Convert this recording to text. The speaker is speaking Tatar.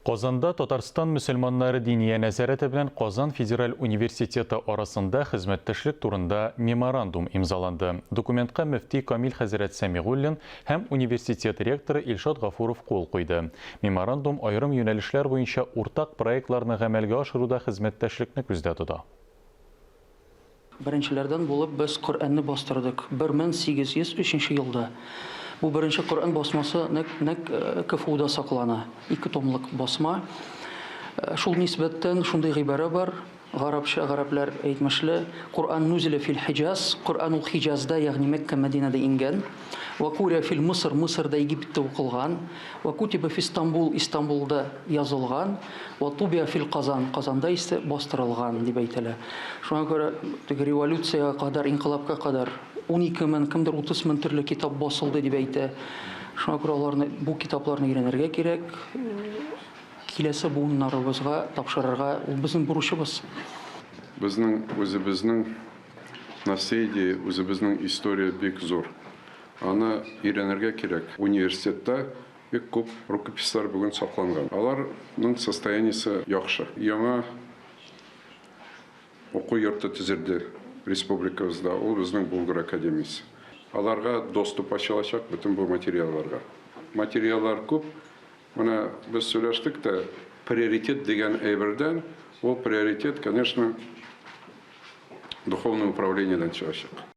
Казанда Татарстан мөселманнары Диния нәзарәте белән Казан федераль университеты арасында хезмәттәшлек турында меморандум имзаланды. Документка мөфти Камил хәзрәт Сәмигуллин һәм университет ректоры Илшат Гафуров кул куйды. Меморандум аерым юнәлешләр буенча уртак проектларны гамәлгә ашыруда хезмәттәшлекне күздә тота. Беренчеләрдән булып без Коръәнне бастырдык 1803 нче елда. Бу беренче Коръән басмасы нәкъ нәкъ КФУда саклана. Ике томлык басма. Шул нисбәттән шундый гыйбарә бар, гарәпчә, гарәпләр әйтмешле, Коръән нузилә фил Хиҗаз, Коръән ул Хиҗазда, ягъни Мәккә, Мәдинәдә иңгән. Вә курия фил Мысыр, Мысырда, Египетта укылган. Вә кутиба фи Стамбул, Истанбулда язылган. Вә тубиа фил Казан, Казанда исә бастырылган, дип әйтелә. Шуңа күрә теге революциягә кадәр, инкыйлабка кадәр 12 мең, кемдер 30 мең төрле китап басылды дип әйтә. Шуңа күрә аларны, бу китапларны өйрәнергә кирәк, киләсе буыннарыбызга тапшырырга, ул безнең бурычыбыз. Безнең үзебезнең наследие, үзебезнең история бик зур. Аны өйрәнергә кирәк. Университетта бик күп рукописьлар бүген сакланган. Аларның состояниесе яхшы. Яңа уку йорты төзелде республикабызда, ул безнең Булгар академиясе. Аларга доступ ачылачак бөтен бу материалларга. Материаллар күп. Менә без сөйләштек тә, приоритет дигән әйбердән, ул приоритет, конечно, духовное управлениедән чыгачак.